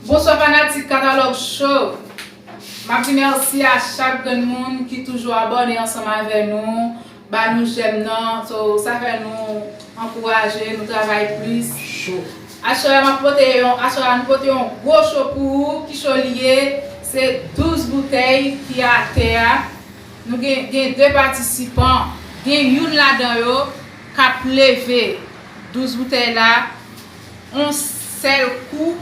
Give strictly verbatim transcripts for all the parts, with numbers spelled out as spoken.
Bonswa fanatik Katalòg Show. M ap di mèsi a chak grenn moun ki toujou abòne ansanm avè nou, ba nou jèm nan. So, sa fè nou ankouraje, nou travay plis. Cho. Aswè a, m ap pote yon, aswè a, nou pote yon gwo cho pou ou. Ki cho li ye? Se douz boutèy ki atè a. Nou gen, gen de patisipan. Gen youn ladan yo k ap leve douz boutèy la yon sèl kou,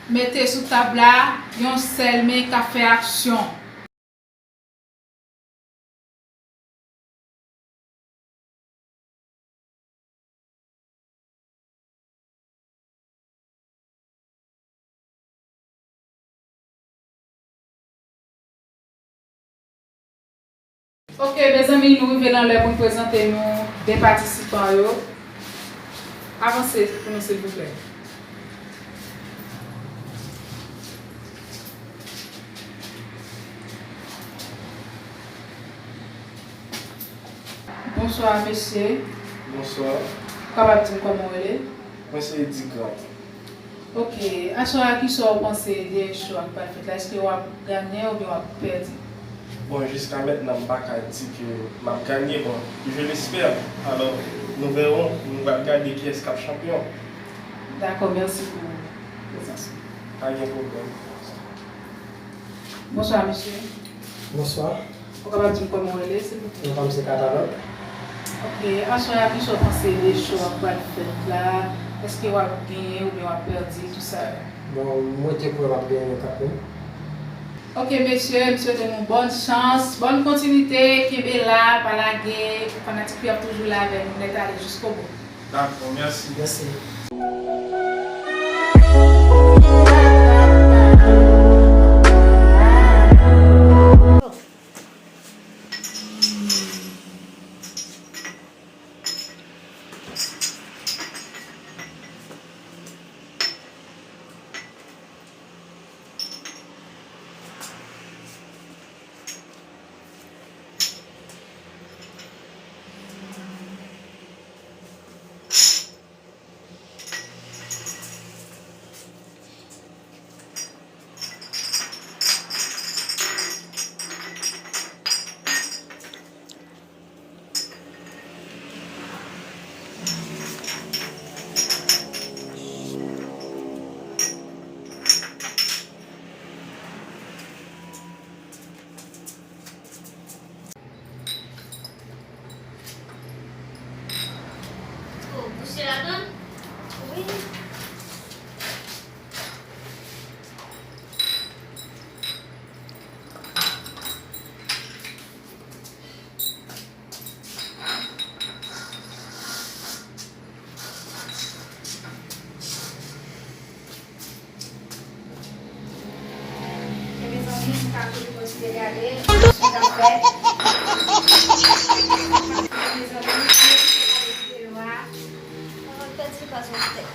mete sou tab la, yon sèl men k ap fè aksyon. Ok, mezanmi, nou rive nan lè pou n prezante nou de patisipan yo. Avanse pou nou, silvouplè. Bonswa, mesye. Bonswa. Ou kapab di m kòman w rele? Mwen se Edi Grant. Ok, aswè a, kisa w panse de cho a k pral fèt la? Èske w ap genyen oubyen w ap pèdi? Bon, jiska mentnan, m pa ka di ke m ap genyen. Bon, je l'espère. Alors, nous verrons. Nou pral gade kiyès k ap chanpyon. Dakò, mèsi pou prezans ou. Pa gen pwoblèm. Bonswa, mesye. Bonswa. Ou kapab di m kòman w rele, silvouplè? Non pa m se Katalòg. Ok, aswè a, kisa w panse de cho a k pral fèt la? Èske w ap genyen oubyen w ap pèdi, tou sa yo? Bon, mwen te kwè m ap genyen kanmenm. Ok, mesye, m swete nou bòn chans, bòn kontinite, kenbe la, pa lage, fanatik yo ap toujou la avè nou, nèt ale jiskobou. Dakò, mèsi. Mèsi. Oh, bouche ladann? Wi. E mezanmi, nou ka toujou kontinye gade, sou k ap fèt. E mezanmi, si nou te gade videyo a, nou pèdi pa sou tèt.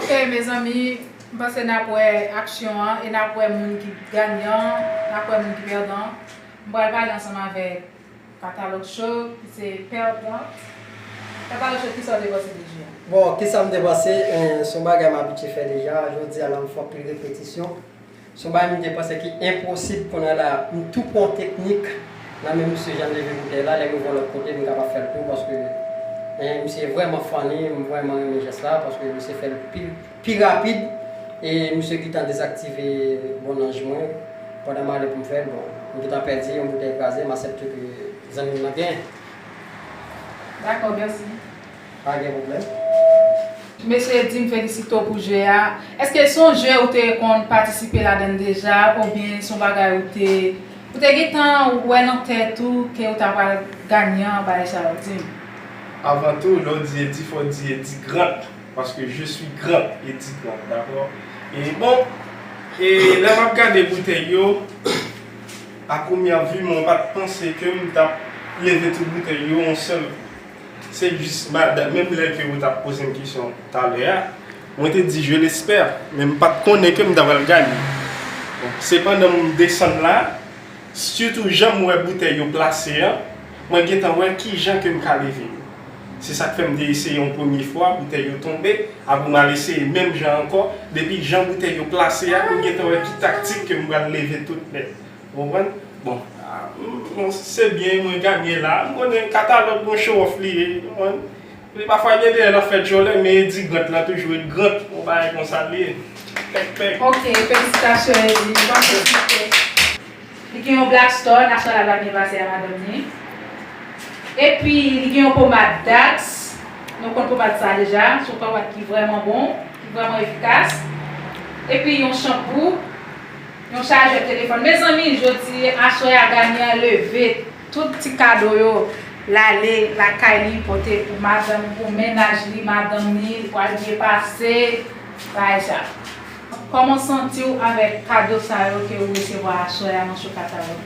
Ok, mezanmi, m panse n ap wè aksyon an e n ap wè moun ki ganyan, n ap wè moun ki pèdan. M pral pale ansanm avèk Katalòg Show, ki se pèdan. Katalòg Show, kisa w te panse de jeu a? Bon, kisa m te panse? Eh, se yon bagay m abitye fè deja. Jodi a la, m fè anpil repetisyon. Se yon bagay m te panse ki enposib kounye a la. M tou pran yon teknik nan men misye jan l leve boutèy la, lè m rive yon lòt kote, m kapab fè l tou, paske, eh, misye vrèman funny, m vrèman renmen jès la, paske misye fè l pi, pi rapid, e misye gentan dezaktive bon anj mwen, pandan m ale pou m fè l, bon, m gentan pèdi, yon boutèy kraze, m aksepte ke zanmi m nan genyen. Dakò, mèsi. Pa gen pwoblèm. Mesye Eddy, m felisite w pou jeu a. Èske se yon jeu ou te konn patisipe ladan l deja, oubyen se yon bagay ou te, ou te gentan wè nan tèt ou ke ou ta pral ganyan bagay sa yo? Di m. Avan tou, lè w di Eddy, fò w di Eddy Grant, paske je suis grand, Eddy Grant, dakò? E bon, e lè m ap gade boutèy yo, a premyè vi, mwen pa t panse ke m t ap leve tout boutèy yo yon sèl. Se jis madanm, menm lè ke ou t ap poze m kesyon talè a, mwen te di, je l'espère, men m pa t konnen ke m ta pral gade. Bon, sepandan, m desann la, sitou jan m wè boutèy yo plase an, mwen gentan wè kijan ke m ka leve yo. Se sa k fè m te eseye yon premye fwa, boutèy yo tonbe, apre m al eseye menm jan ankò, depi jan boutèy yo plase a, m gentan wè ki taktik ke m pral leve tout nèt. Ou konprann? Bon, a, m, bon, se byen, mwen ganyen la. M konnen Katalòg gon show off li ye, ou konprann? Li pafwa gen de lè l ap fè djòlè, men Eddy Grant la toujou ret Grant, yon bagay konsa li ye. Pèk, pèk. Ok, felisitasyon, Eddy. Bon, felisite. Li gen yon Black Star, National la byen pase a madanm ni. Epi, li gen yon pomad Dax. Nou konn pomad sa deja, se yon pomad ki vrèman bon, ki vrèman efikas. Epi, yon chanpou, yon chajè telefòn. Mezanmi, jodi, aswè a, ganyan leve tout ti kado yo, l ale lakay li, pote pou madanm, pou mennaj li, madanm ni, li pral byen pase, bagay sa. Kòman w santi w avèk kado sa yo ke w resevwa aswè a nan show Katalòg?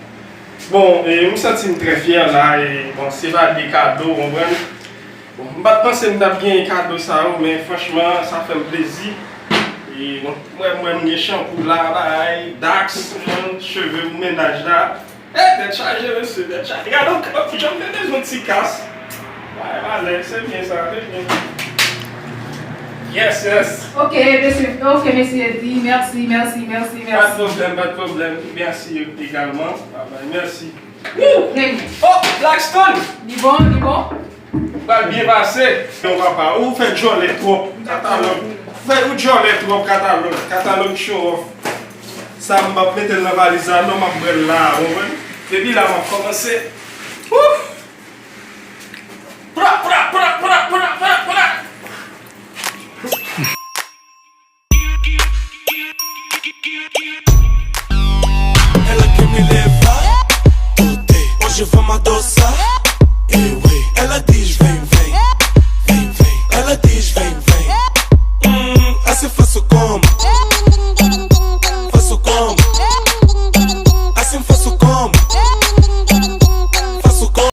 Bon, e, m santi m trè fyè la, e, bon, se pa de kado, w konprann? Bon, m pa t panse m t ap genyen kado sa yo, men franchman, sa fè m plezi. E, bon, mwen, mwen, m gen chanpou la, bagay, Dax, cheve pou mennaj la. Eh, tèt chaje, mesye, tèt chaje. Gade, ok, ok, jan m te bezwen ti kas. Ay, malè, se byen sa, se byen. Yes, yes. Ok, mesye, ok, mesye Eddy, mèsi, mèsi, mèsi, mèsi. Pa de pwoblèm, pa de pwoblèm. Mèsi egalman. Bye bye, mèsi. Woo! Nenye. Oh, Blackstone! Li bon, li bon? Pral byen pase. Yon papa, ou fè djòlè twòp, Katalòg. Fè ou djòlè twòp, Katalòg. Katalòg show off. Sa m p ap mete l nan valiz la, non, m ap bwè l la, ou konprann? Depi la, m ap kòmanse. Ouf! Pra, pra, pra. Ela que me leva. Hoje vamos a doce.